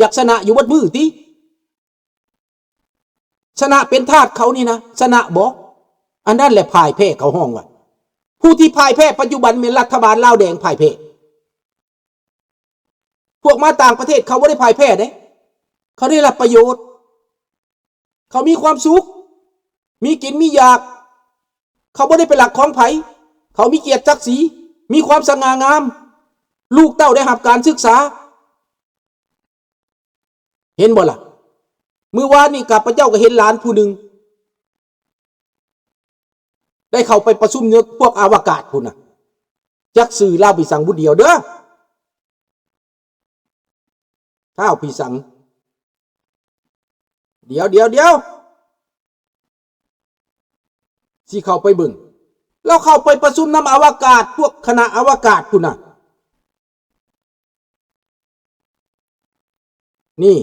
ຢາກຊະນະຢູ່ເບິດມື້ຕິ? ຊະນະເປັນທາດເຂົານີ້ນະ ຊະນະບໍ່? ອັນນັ້ນແຫຼະພ່າຍແພ້ເຂົາຮ້ອງວ່າ ຜູ້ທີ່ພ່າຍແພ້ປັດຈຸບັນແມ່ນລັດຖະບານລາວແດງພ່າຍແພ້. ພວກມາຕ່າງປະເທດເຂົາບໍ່ໄດ້ພ່າຍແພ້ເດ້ ເຂົາໄດ້ຮັບປະໂຫຍດ ເຂົາມີຄວາມສຸກ ມີກິນມີຢາກ ເຂົາບໍ່ໄດ້ໄປລັກຂອງໃຜ ເຂົາມີກຽດສັກສີ ມີຄວາມສະຫງ່າງາມ ລູກເຕົ້າໄດ້ຮັບການສຶກສາ. ເຫັນບໍ່ລະ? ມື້ວານນີ້ຂ້າພະເຈົ້າກໍເຫັນຫຼານຜູ້ໜຶ່ງ ໄດ້ເຂົ້າໄປປະຊຸມຢູ່ພວກອະວະກາດພຸ້ນນະ ຈັກຊື່ລາວພິສັງບຸດດຽວເດີ້ ທ້າວພິສັງ ດຽວ ດຽວ ດຽວ ຊິເຂົ້າໄປເບິ່ງ ລາວເຂົ້າໄປປະຊຸມນຳອະວະກາດ ພວກຄະນະອະວະກາດພຸ້ນນະ. ນີ້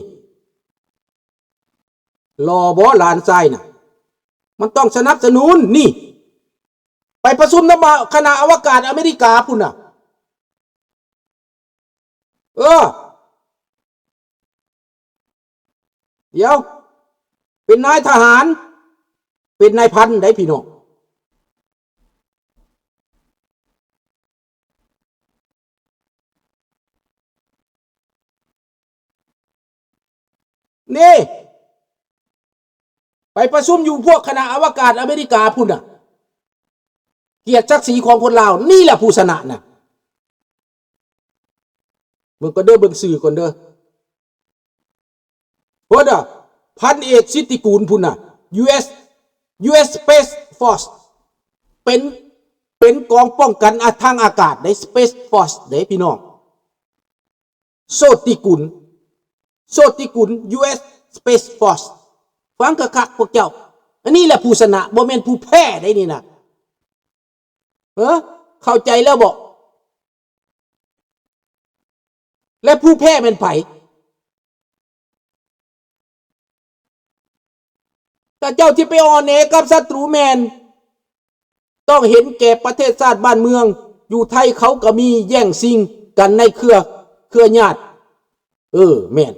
ຫຼໍ່ບໍ່ຫຼານຊາຍນະ? ມັນຕ້ອງສະໜັບສະໜູນ ນີ້ ໄປປະຊຸມນຳຄະນະອະວະກາດອາເມລິກາພຸ້ນນະ. ເອີ ດຽວ ເປັນນາຍທະຫານ ເປັນນາຍພັນໄດ໋ພີ່ນ້ອງ. ນີ້ ໄປປະຊຸມຢູ່ພວກຄະນະອະວະກາດອາເມລິກາພຸ້ນນະ ກຽດສັກສີຂອງຄົນລາວ ນີ້ແຫຼະຜູ້ຊະນະນະ. ເບິ່ງກ່ອນເດີ້ ເບິ່ງຊື່ກ່ອນເດີ້ ພຸ້ນນະ ພັນເອກ ສິດທິກຸນ ພຸ້ນນະ ຢູເອັສ ຢູເອັສ Space Force ເປັນ ເປັນກອງປ້ອງກັນ ອາ ທາງອາກາດເດ້ Space Force ເດ້ພີ່ນ້ອງ ໂຊດຕິກຸນ ໂຊດຕິກຸນ ຢູເອັສ Space Force ຟັງຄັກໆພວກເຈົ້າ ອັນນີ້ແຫຼະຜູ້ຊະນະ ບໍ່ແມ່ນຜູ້ແພ້ເດ້ນີ້ນະ. ເອີ ເຂົ້າໃຈແລ້ວບໍ່? ແລະ ຜູ້ແພ້ແມ່ນໃຜ? ຖ້າເຈົ້າຊິໄປອ່ອນແອກັບສັດຕູແມ່ນ ຕ້ອງເຫັນແກ່ປະເທດຊາດບ້ານເມືອງ. ຢູ່ໄທເຂົາກໍມີແຍ່ງຊິງກັນໃນເຄືອ ເຄືອຍາດ. ເອີ ແມ່ນ.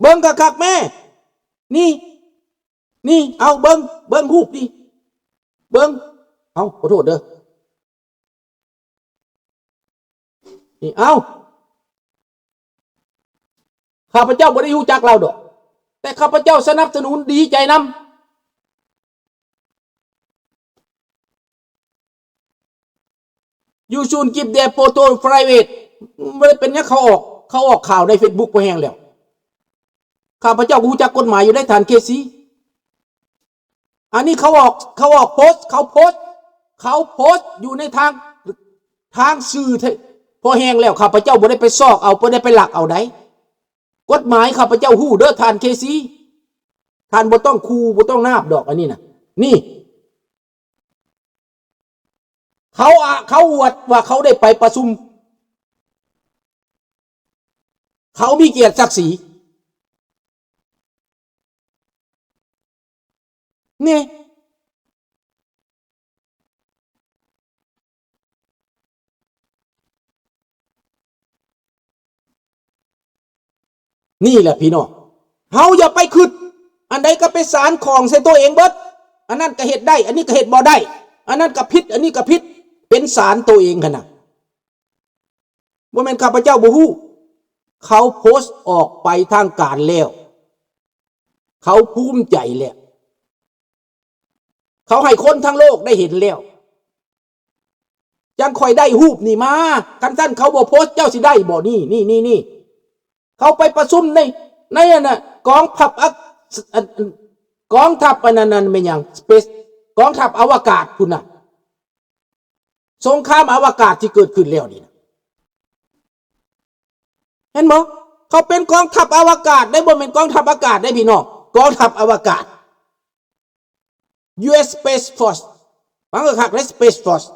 ເບິ່ງຄັກໆແມ້ ນີ້ ນີ້ ເອົາເບິ່ງ ເບິ່ງຮູບນີ້ ເບິ່ງ ເອົາ ຂໍໂທດເດີ້ ນີ້ ເອົາ ຂ້າພະເຈົ້າບໍ່ໄດ້ຮູ້ຈັກລາວດອກ ແຕ່ຂ້າພະເຈົ້າສະໜັບສະໜູນ ດີໃຈນຳ. You should keep their photo private. ບໍ່ໄດ້ເປັນຫຍັງ ເຂົາອອກ ເຂົາອອກຂ່າວໃນເຟສບຸກພໍແຮງແລ້ວ. ຂ້າພະເຈົ້າກໍຮູ້ຈັກກົດໝາຍຢູ່ໃດ໋ ທ່ານເຄຊີ. ອັນນີ້ເຂົາອອກ ເຂົາອອກໂພສ ເຂົາໂພສ ເຂົາໂພສຢູ່ໃນທາງ ທາງສື່ ພໍແຮງແລ້ວ. ຂ້າພະເຈົ້າບໍ່ໄດ້ໄປຊອກເອົາ ບໍ່ໄດ້ໄປລັກເອົາໃດ໋. ກົດໝາຍຂ້າພະເຈົ້າຮູ້ເດີ້ ທ່ານເຄຊີ. ທ່ານບໍ່ຕ້ອງຂູ່ ບໍ່ຕ້ອງນາບດອກ ອັນນີ້ນະ. ນີ້ ເຂົາອະ ເຂົາອວດວ່າເຂົາໄດ້ໄປປະຊຸມ ເຂົາມີກຽດສັກສີ ນີ້ ນີ້ແຫຼະພີ່ນ້ອງ ເຮົາຢ່າໄປຄຶດ ອັນໃດກໍໄປສານຂອງໃສ່ຕົວເອງເບິດ ອັນນັ້ນກໍເຮັດໄດ້ ອັນນີ້ກໍເຮັດບໍ່ໄດ້ ອັນນັ້ນກໍຜິດ ອັນນີ້ກໍຜິດ ເປັນສານຕົວເອງຫັ້ນນະ. ບໍ່ແມ່ນຂ້າພະເຈົ້າບໍ່ຮູ້ ເຂົາໂພສອອກໄປທາງການແລ້ວ ເຂົາພູມໃຈແລ້ວ ເຂົາໃຫ້ຄົນທັງໂລກໄດ້ເຫັນແລ້ວ ຈັ່ງຄ່ອຍໄດ້ຮູບນີ້ມາ. ຄັນຊັ້ນເຂົາບໍ່ໂພສ ເຈົ້າຊິໄດ້ບໍ່? ນີ້ ນີ້ ນີ້ ນີ້ ເຂົາໄປປະຊຸມໃນ ໃນອັນນະ ກອງທັບ ອະ ອັນ ອັນ ກອງທັບອັນນັ້ນ ນັ້ນແມ່ນຫຍັງ ສະເປດ ກອງທັບອະວະກາດພຸ້ນນະ. ສົງຄາມອະວະກາດທີ່ເກີດຂຶ້ນແລ້ວນີ້ນະ ເຫັນບໍ່? ເຂົາເປັນກອງທັບອະວະກາດເດ້ ບໍ່ແມ່ນກອງທັບອາກາດເດ້ພີ່ນ້ອງ ກອງທັບອະວະກາດ ຢູເອັສ Space Force ຟັງຄັກໆເດ້ Space Force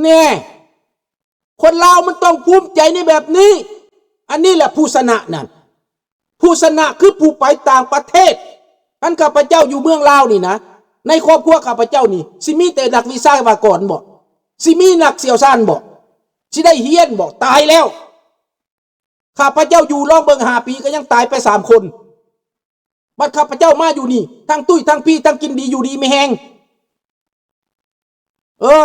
ແນ່. ຄົນລາວມັນຕ້ອງພູມໃຈໃນແບບນີ້. ອັນນີ້ແຫຼະຜູ້ຊະນະນັ້ນ. ຜູ້ຊະນະຄືຜູ້ໄປຕ່າງປະເທດ. ຄັນຂ້າພະເຈົ້າຢູ່ເມືອງລາວນີ້ນະ, ໃນຄອບຄົວຂ້າພະເຈົ້ານີ້ ຊິມີແຕ່ນັກວິຊາວະກອນບໍ? ຊິມີນັກຊ່ຽວຊານບໍ່? ຊິໄດ້ຮຽນບໍ່? ຕາຍແລ້ວ. ຂ້າພະເຈົ້າຢູ່ລອງເບິ່ງຫ້າປີ ກໍຍັງຕາຍໄປສາມຄົນ. ບັດຂ້າພະເຈົ້າມາຢູ່ນີ້ ທັງຕຸ້ຍທັງພີ ທັງກິນດີຢູ່ດີມີແຮງ. ເອີ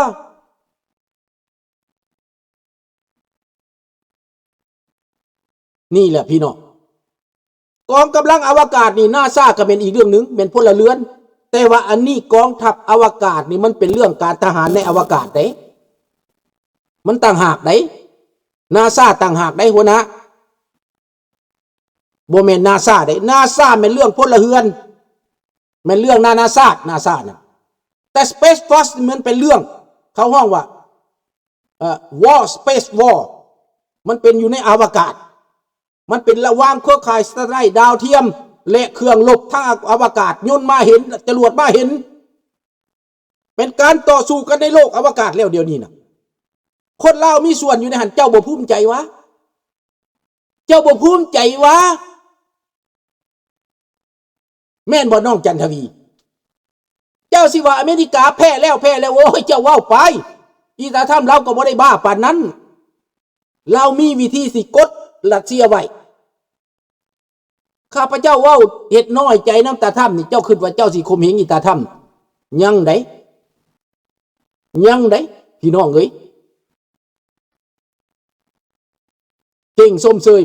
ນີ້ແຫຼະພີ່ນ້ອງ ກອງກຳລັງອະວະກາດນີ້ ນາຊາກໍແມ່ນອີກເລື່ອງໜຶ່ງ ແມ່ນພົນລະເຮືອນ. ແຕ່ວ່າອັນນີ້ກອງທັບອະວະກາດນີ້ ມັນເປັນເລື່ອງການທະຫານໃນອະວະກາດເດ້ ມັນຕ່າງຫາກເດ້. ນາຊາຕ່າງຫາກເດ້ຫົວໜ້າ ບໍ່ແມ່ນນາຊາເດ້. ນາຊາແມ່ນເລື່ອງພົນລະເຮືອນ ແມ່ນເລື່ອງນານາຊາດ ນາຊານະ. ແຕ່ Space Force ນີ້ມັນເປັນເລື່ອງ ເຂົາຮ້ອງວ່າ ເອີ War Space War ມັນເປັນຢູ່ໃນອະວະກາດ ມັນເປັນລະຫວ່າງເຄືອຂ່າຍສາຕະໄລດາວທຽມ ແລະ ເຄື່ອງລົບທາງອະວະກາດ ຍົນມາເຫັນ ຈະຫຼວດມາເຫັນ ເປັນການຕໍ່ສູ້ກັນໃນໂລກອະວະກາດແລ້ວດຽວນີ້ນະ. ຄົນລາວມີສ່ວນຢູ່ໃນຫັ້ນ ເຈົ້າບໍ່ພູມໃຈຫວາ? ເຈົ້າບໍ່ພູມໃຈຫວາ? ແມ່ນບໍ່ນ້ອງຈັນທະວີ? ເຈົ້າຊິວ່າອາເມລິກາແພ້ແລ້ວ ແພ້ແລ້ວ ໂອ້ຍ ເຈົ້າເວົ້າໄປ. ອີຕາທຳລາວກໍບໍ່ໄດ້ບ້າປານນັ້ນ ລາວມີວິທີຊິກົດຣັດເຊຍໄວ້. ຂ້າພະເຈົ້າເວົ້າເຮັດນ້ອຍໃຈນຳຕາທຳນີ້ ເຈົ້າຄິດວ່າເຈົ້າຊິຂົ່ມເຫງອີຕາທຳ? ຍັງໃດ ຍັງໃດ ພີ່ນ້ອງເອີຍ. ເກັ່ງຊົມເຊີຍ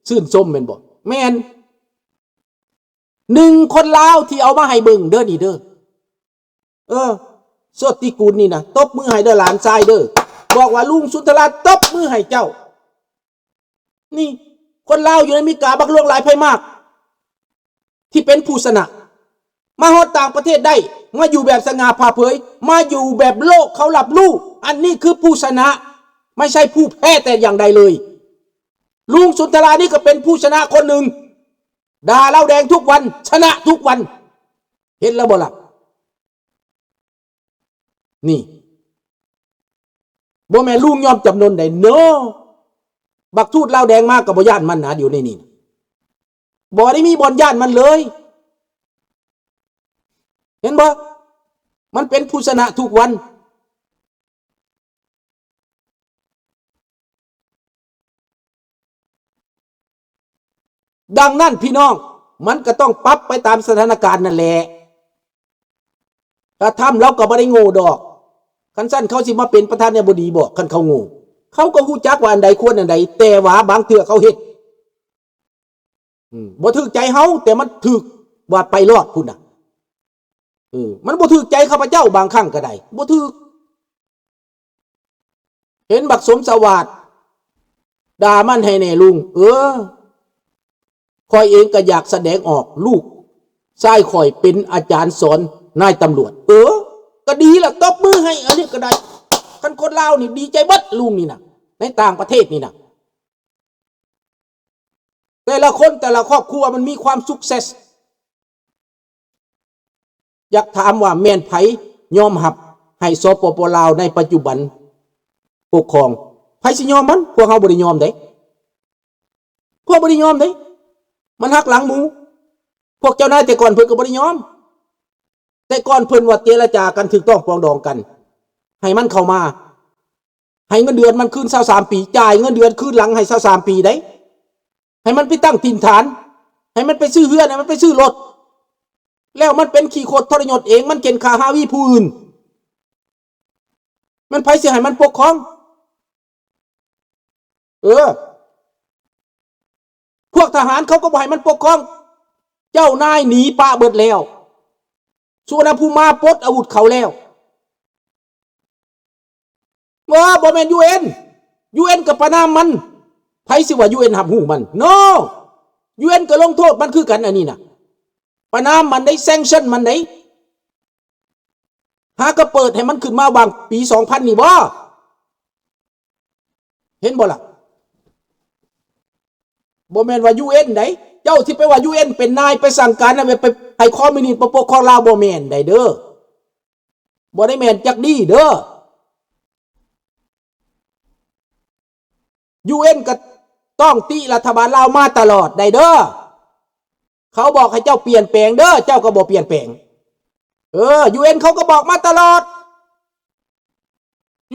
ຊື່ນຊົມແມ່ນບໍ່? ແມ່ນ. ໜຶ່ງຄົນລາວທີ່ເອົາມາໃຫ້ເບິ່ງເດີນີ້ເດີ ເອີ ສົດຕິກຸນນີ້ນະ ຕົບມືໃຫ້ເດີຫຼານຊາຍເດີ ບອກວ່າລຸງສຸນທະລາຕົບມືໃຫ້ເຈົ້າ. ນີ້ຄົນລາວຢູ່ໃນອາເມລິກາບັກຫຼວງຫຼາຍໃຜມາກ ທີ່ເປັນຜູ້ຊະນະ ມາຮອດຕ່າງປະເທດໄດ້ ມາຢູ່ແບບສະຫງ່າຜ່າເຜີຍ ມາຢູ່ແບບໂລກເຂົາຮັບຮູ້ ອັນນີ້ຄືຜູ້ຊະນະ ໄມ່ໃຊ່ຜູ້ແພ້ແຕ່ຢ່າງໃດເລີຍ. ລຸງສຸນທະລານີ້ກໍເປັນຜູ້ຊະນະຄົນໜຶ່ງ ດ່າລາວແດງທຸກວັນ ຊະນະທຸກວັນ ເຫັນແລ້ວບໍ່ລະ? ນີ້ ບໍ່ແມ່ນລຸງຍອມຈຳນົນໃດ ໂນ ບັກທູດລາວແດງມາກໍບໍ່ຢ້ານມັນນະ ຢູ່ໃນນີ້ ບໍ່ໄດ້ມີບ່ອນຢ້ານມັນເລີຍ ເຫັນບໍ່? ມັນເປັນຜູ້ຊະນະທຸກວັນ. ດັ່ງນັ້ນພີ່ນ້ອງ ມັນກໍຕ້ອງປັບໄປຕາມສະຖານະການນັ້ນແຫຼະ. ກະທຳລາວກໍບໍ່ໄດ້ໂງ່ດອກ ຄັນຊັ້ນເຂົາຊິມາເປັນປະທານາທິບໍດີບໍ? ຄັນເຂົາໂງ່ ເຂົາກໍຮູ້ຈັກວ່າອັນໃດຄວນອັນໃດ ແຕ່ວ່າບາງເທື່ອເຂົາເຮັດ ອືມ ບໍ່ຖືກໃຈເຮົາ ແຕ່ມັນຖືກວ່າໄປລອດພຸ້ນນະ. ເອີ ມັນບໍ່ຖືກໃຈຂ້າພະເຈົ້າບາງຄັ້ງກໍໄດ້ ບໍ່ຖືກ. ເຫັນບັກສົມສະຫວາດ ດ່າມັນໃຫ້ແດ່ລຸງ. ເອີ ຂ້ອຍເອງກໍຢາກສະແດງອອກ ລູກຊາຍຂ້ອຍເປັນອາຈານສອນນາຍຕຳຫຼວດ. ເອີ ກໍດີລະ ຕົບມືໃຫ້ ອັນນີ້ກໍໄດ້. ຄັນຄົນລາວນີ້ດີໃຈເບິດ ລຸງນີ້ນະ ໃນຕ່າງປະເທດນີ້ນະ. ແຕ່ລະຄົນແຕ່ລະຄອບຄົວມັນມີຄວາມ success. ຢາກຖາມວ່າແມ່ນໃຜຍອມຮັບໃຫ້ ສປປ ລາວ ໃນປັດຈຸບັນປົກຄອງ? ໃຜຊິຍອມມັນ? ພວກເຮົາບໍ່ໄດ້ຍອມເດ້ ພວກບໍ່ໄດ້ຍອມເດ້. ມັນຫັກຫຼັງໝູ່. ພວກເຈົ້ານາຍແຕ່ກ່ອນເພິ່ນກໍບໍ່ໄດ້ຍອມ. ແຕ່ກ່ອນເພິ່ນວ່າເຈລະຈາກັນ ຖືກຕ້ອງປອງດອງກັນ ໃຫ້ມັນເຂົ້າມາ. ໃຫ້ເງິນເດືອນມັນຄືນຊາວສາມປີ ຈ່າຍເງິນເດືອນຄືນຫຼັງໃຫ້ຊາວສາມປີໄດ໋ ໃຫ້ມັນໄປຕັ້ງຖິ່ນຖານ ໃຫ້ມັນໄປຊື້ເຮືອນ ໃຫ້ມັນໄປຊື້ລົດ ແລ້ວມັນເປັນຂີ້ຄົດທໍລະຍົດເອງ ມັນເກັນຂ້າຮາວີຜູ້ອື່ນ ແມ່ນໃຜຊິໃຫ້ມັນປົກຄອງ? ເອີ ພວກທະຫານເຂົາກໍບໍ່ໃຫ້ມັນປົກຄອງ ເຈົ້ານາຍໜີປະເບິດແລ້ວ ສຸວັນນະພູມາປົດອາວຸດເຂົາແລ້ວ. ບໍ່ ບໍ່ແມ່ນຢູເອັນ ຢູເອັນກໍປະນາມມັນ ໃຜຊິວ່າຢູເອັນຮັບຮູ້ມັນ ໂນ ຢູເອັນກໍລົງໂທດມັນຄືກັນ ອັນນີ້ນະ ປະນາມມັນໄດ໋ ແຊງຊັນມັນໄດ໋ ຫາກໍເປີດໃຫ້ມັນຂຶ້ນມາຫວ່າງປີສອງພັນນີ້ບໍ່ ເຫັນບໍ່ລະ? ບໍ່ແມ່ນວ່າຢູເອັນໃດ໋ ເຈົ້າຊິໄປວ່າຢູເອັນເປັນນາຍໄປສັ່ງການ ໄປ ໄປໃຫ້ຄອມມິວນິດມາປົກຄອງລາວ ບໍ່ແມ່ນໃດ໋ເດີ ບໍ່ໄດ້ແມ່ນຈັກດີ້ເດີ. ຢູເອັນກໍຕ້ອງຕິລັດຖະບານລາວມາຕະຫຼອດໃດ໋ເດີ ເຂົາບອກໃຫ້ເຈົ້າປ່ຽນແປງເດີ ເຈົ້າກໍບໍ່ປ່ຽນແປງ. ເອີ ຢູເອັນເຂົາກໍບອກມາຕະຫຼອດ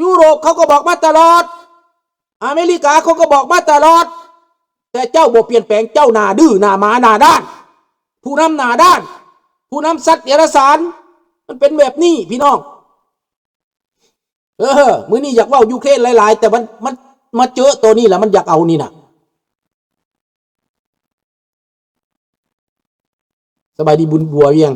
ຢູໂຣບເຂົາກໍບອກມາຕະຫຼອດ, ອາເມລິກາເຂົາກໍບອກມາຕະຫຼອດ, ແຕ່ເຈົ້າບໍ່ປ່ຽນແປງ, ເຈົ້າໜ້າດື້, ໜ້າໝາ, ໜ້າດ້ານ, ຜູ້ນຳໜ້າດ້ານ, ຜູ້ນຳສັດເດຍລະສານ, ມັນເປັນແບບນີ້ພີ່ນ້ອງ. ເອີ ມື້ນີ້ຢາກເວົ້າຢູເຄຣນຫຼາຍໆ ແຕ່ມັນ ມັນມາເຈີໂຕນີ້ລະ ມັນຢາກເອົານີ້ນະ. ສະບາຍດີບຸນບົວວຽງ.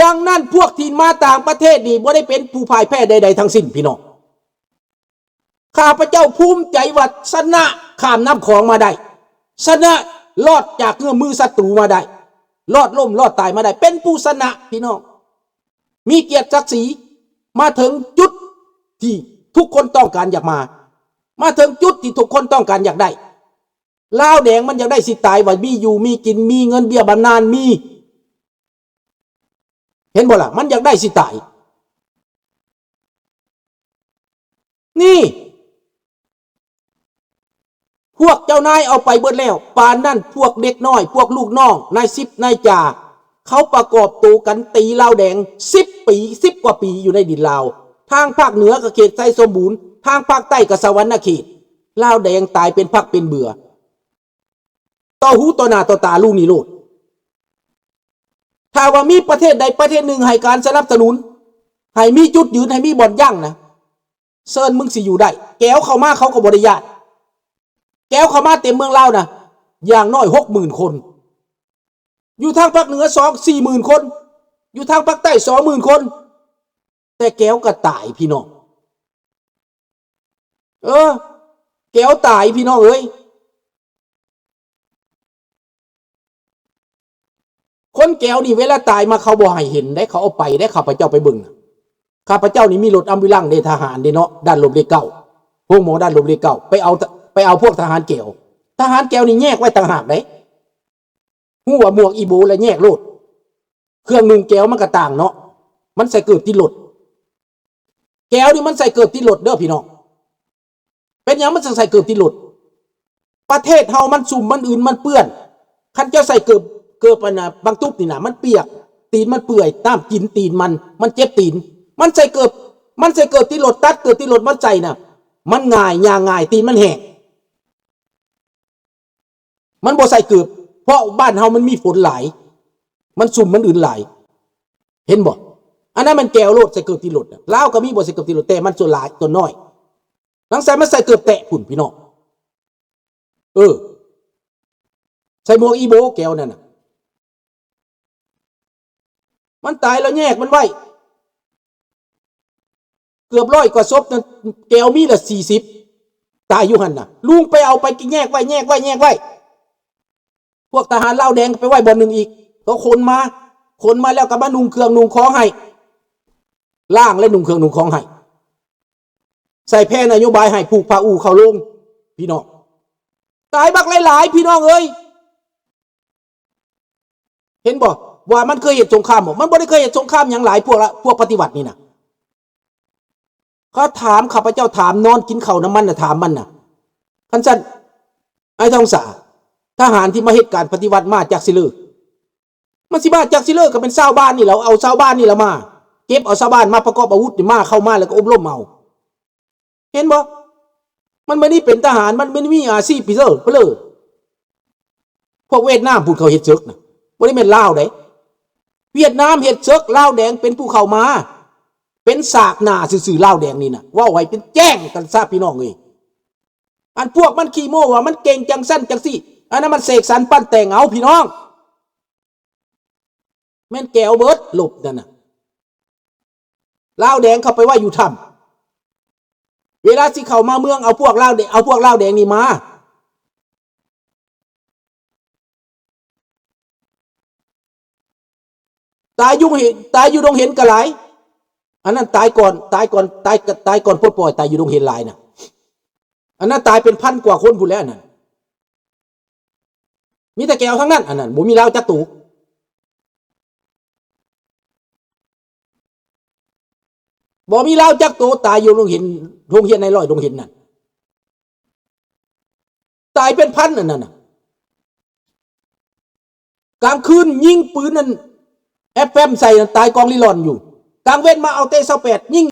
ດັ່ງນັ້ນ ພວກທີ່ມາຕ່າງປະເທດນີ້ບໍ່ໄດ້ເປັນຜູ້ພ່າຍແພ້ໃດໆທັງສິ້ນ ພີ່ນ້ອງ. ຂ້າພະເຈົ້າພູມໃຈວ່າຊະນະຂ້າມນ້ຳຂອງມາໄດ້, ຊະນະລອດຈາກເງື້ອມມືສັດຕູມາໄດ້, ລອດລົ້ມລອດຕາຍມາໄດ້, ເປັນຜູ້ຊະນະ ພີ່ນ້ອງ. ມີກຽດສັກສີ, ມາເຖິງຈຸດທີ່ທຸກຄົນຕ້ອງການຢາກມາ, ມາເຖິງຈຸດທີ່ທຸກຄົນຕ້ອງການຢາກໄດ້. ລາວແດງມັນຢາກໄດ້ຊິຕາຍ, ວ່າມີຢູ່ມີກິນ, ມີເງິນເບ້ຍບຳນານ, ມີ ເຫັນບໍ່ລະ? ມັນຢາກໄດ້ຊິຕາຍ. ນີ້ ພວກເຈົ້ານາຍເອົາໄປເບິດແລ້ວ. ປານນັ້ນພວກເດັກນ້ອຍ, ພວກລູກນ້ອງ, ນາຍສິບ, ນາຍຈ່າ, ເຂົາປະກອບໂຕກັນຕີລາວແດງສິບປີ, ສິບກວ່າປີຢູ່ໃນດິນລາວ. ທາງພາກເໜືອກໍເຂດໄຊສົມບູນ, ທາງພາກໃຕ້ກໍສະຫວັນນະເຂດ. ລາວແດງຕາຍເປັນຜັກເປັນເບືອ. ຕໍ່ຫູຕໍ່ໜ້າຕໍ່ຕາລຸງນີ້ໂລດ. ຖ້າວ່າມີປະເທດໃດປະເທດໜຶ່ງໃຫ້ການສະໜັບສະໜູນ, ໃຫ້ມີຈຸດຢືນ, ໃຫ້ມີບ່ອນຢັ້ງນະ, ເຊີນ ມຶງຊິຢູ່ໄດ້. ແກວເຂົ້າມາເຂົາກໍບໍ່ໄດ້ຢ້ານ. ແກວເຂົ້າມາເຕັມເມືອງລາວນະ, ຢ່າງໜ້ອຍຫົກໝື່ນຄົນ. ຢູ່ທາງພາກເໜືອສອງສີ່ໝື່ນຄົນ, ຢູ່ທາງພາກໃຕ້ສອງໝື່ນຄົນ. ແຕ່ແກວກໍຕາຍ ພີ່ນ້ອງ. ເອີ ແກວຕາຍ ພີ່ນ້ອງເອີຍ. ຄົນແກວນີ້ເວລາຕາຍມາເຂົາບໍ່ໃຫ້ເຫັນເດ້, ເຂົາເອົາໄປເດ້, ຂ້າພະເຈົ້າໄປເບິ່ງ. ຂ້າພະເຈົ້ານີ້ມີລົດອຳບູລັນເດ້, ທະຫານເດ້ເນາະ, ດ່ານລົບເລກເກົ້າ, ໂຮງໝໍດ່ານລົບເລກເກົ້າ, ໄປເອົາ ໄປເອົາພວກທະຫານແກວ. ທະຫານແກວນີ້ແຍກໄວ້ຕ່າງຫາກເດ້. ຮູ້ວ່າໝວກອີໂບແລ້ວແຍກໂລດ. ເຄື່ອງນຸ່ງແກວມັນກະຕ່າງເນາະ, ມັນໃສ່ເກີບຕິດລົດ. ແກວນີ້ມັນໃສ່ເກີບຕິດລົດເດີພີ່ນ້ອງ. ເປັນຫຍັງມັນຈຶ່ງໃສ່ເກີບຕິດລົດ? ປະເທດເຮົາມັນຊຸ່ມ ມັນອື່ນ ມັນເປື້ອນ. ຄັນເຈົ້າໃສ່ເກີບ ເກີບອັນນ່າ ບັງຕຸບນີ້ນະ ມັນປຽກ, ຕີນມັນເປື່ອຍ, ນ້ຳກິນຕີນມັນ, ມັນເຈັບຕີນ. ມັນໃສ່ເກີບ ມັນໃສ່ເກີບຕິດລົດ, ຕັດເກີບຕິດລົດມັນໃສ່ນະ, ມັນງ່າຍ, ຍ່າງງ່າຍ, ຕີນມັນແຫ້ງ. ມັນບໍ່ໃສ່ເກີບ ເພາະບ້ານເຮົາມັນມີຝົນຫຼາຍ, ມັນຊຸ່ມ ມັນອື່ນຫຼາຍ. ເຫັນບໍ່? ອັນນັ້ນມັນແກວໂລດ ໃສ່ເກີບຕິດລົດນະ. ລາວກໍມີບໍ່ໃສ່ເກີບຕິດລົດ, ແຕ່ມັນສ່ວນຫຼາຍ ສ່ວນນ້ອຍ. ນາງໃສ່ ມັນໃສ່ເກີບແຕະພຸ້ນ ພີ່ນ້ອງ. ເອີ ໃສ່ໝວກອີໂບແກວນັ້ນນະ. ມັນຕາຍແລ້ວແຍກມັນໄວ້ ເກືອບຮ້ອຍກວ່າສົບນັ້ນ, ແກວມີລະສີ່ສິບ ຕາຍຢູ່ຫັ້ນນະ. ລຸງໄປເອົາໄປແຍກໄວ້ ແຍກໄວ້ ແຍກໄວ້. ພວກທະຫານລາວແດງໄປໄວ້ບ່ອນໜຶ່ງອີກ. ເຂົາຂົນມາ, ຂົນມາແລ້ວກໍມານຸ່ງເຄື່ອງນຸ່ງຂອງໃຫ້, ລ້າງແລະນຸ່ງເຄື່ອງນຸ່ງຂອງໃຫ້. ໃສ່ແຜ່ນະໂຍບາຍໃຫ້ຜູກຜ້າອູ້ເຂົ້າໂລງ ພີ່ນ້ອງ. ຕາຍບັກຫຼາຍໆ ພີ່ນ້ອງເອີຍ. ເຫັນບໍ່ວ່າມັນເຄີຍເຮັດສົງຄາມບໍ່? ມັນບໍ່ໄດ້ເຄີຍເຮັດສົງຄາມຫຍັງຫຼາຍ ພວກລະ ພວກປະຕິວັດນີ້ນະ. ເຂົາຖາມ, ຂ້າພະເຈົ້າຖາມ, ນອນກິນເຂົ້ານຳມັນນະ, ຖາມມັນນະ. ຄັນຊັ້ນ ອ້າຍທອງສາ, ທະຫານທີ່ມາເຮັດການປະຕິວັດມາຈາກຊິເລີ? ມັນຊິມາຈາກຊິເລີ ກໍເປັນຊາວບ້ານນີ້ແຫຼະ, ເອົາຊາວບ້ານນີ້ລະມາ, ເກັບເອົາຊາວບ້ານມາປະກອບອາວຸດນີ້ມາ, ເຂົ້າມາແລ້ວກໍອົບຮົມເອົາ. ເຫັນບໍ່? ມັນບໍ່ໄດ້ເປັນທະຫານ, ມັນບໍ່ໄດ້ມີອາຊີບປີເຊີ ເປີເລີ. ພວກຫວຽດນາມພຸ້ນເຂົາເຮັດເສິກນະ, ບໍ່ໄດ້ແມ່ນລາວເດ້. ຫວຽດນາມເຮັດເສິກ, ລາວແດງເປັນຜູ້ເຂົ້າມາ, ເປັນສາກໜ້າຊື່ໆ ລາວແດງນີ້ນະ. ເວົ້າໃຫ້ເປັນແຈ້ງກັນຊະ ພີ່ນ້ອງເອີຍ. ອັນພວກມັນຂີ້ໂມ້ວ່າມັນເກັ່ງຈັ່ງຊັ້ນຈັ່ງຊີ້, ອັນນັ້ນມັນເສກສັນປັ້ນແຕ່ງເອົາ ພີ່ນ້ອງ. ແມ່ນແກວເບິດລົບນັ້ນນະ. ລາວແດງເຂົ້າໄປໄວ້ຢູ່ຖ້ຳ. ເວລາຊິເຂົ້າມາເມືອງ ເອົາພວກລາວແດງ, ເອົາພວກລາວແດງນີ້ມາ. ຕາຍຢູ່ເຫ, ຕາຍຢູ່ດົງເຫັນກໍຫຼາຍ. ອັນນັ້ນຕາຍກ່ອນ, ຕາຍກ່ອນ, ຕາຍ, ຕາຍກ່ອນປົດປ່ອຍ, ຕາຍຢູ່ດົງເຫັນຫຼາຍນະ. ອັນນັ້ນຕາຍເປັນພັນກວ່າຄົນພຸ້ນແຫຼະ ອັນນັ້ນ. ມີແຕ່ແກວທັງນັ້ນ ອັນນັ້ນ ບໍ່ມີລາວຈັກໂຕ. ບໍ່ມີລາວຈັກໂຕ, ຕາຍຢູ່ໂຮງຮຽນ, ໂຮງຮຽນນາຍຮ້ອຍດົງເຫັນນັ້ນ. ຕາຍເປັນພັນ ອັນນັ້ນນະ. ກາງຄືນຍິງປືນນັ້ນ ເອັຟເອັມ ໃສ່ນັ້ນ ຕາຍກອງລີລອນຢູ່. ກາງເວັນມາເອົາເຕະຊາວແປດ ຍິງ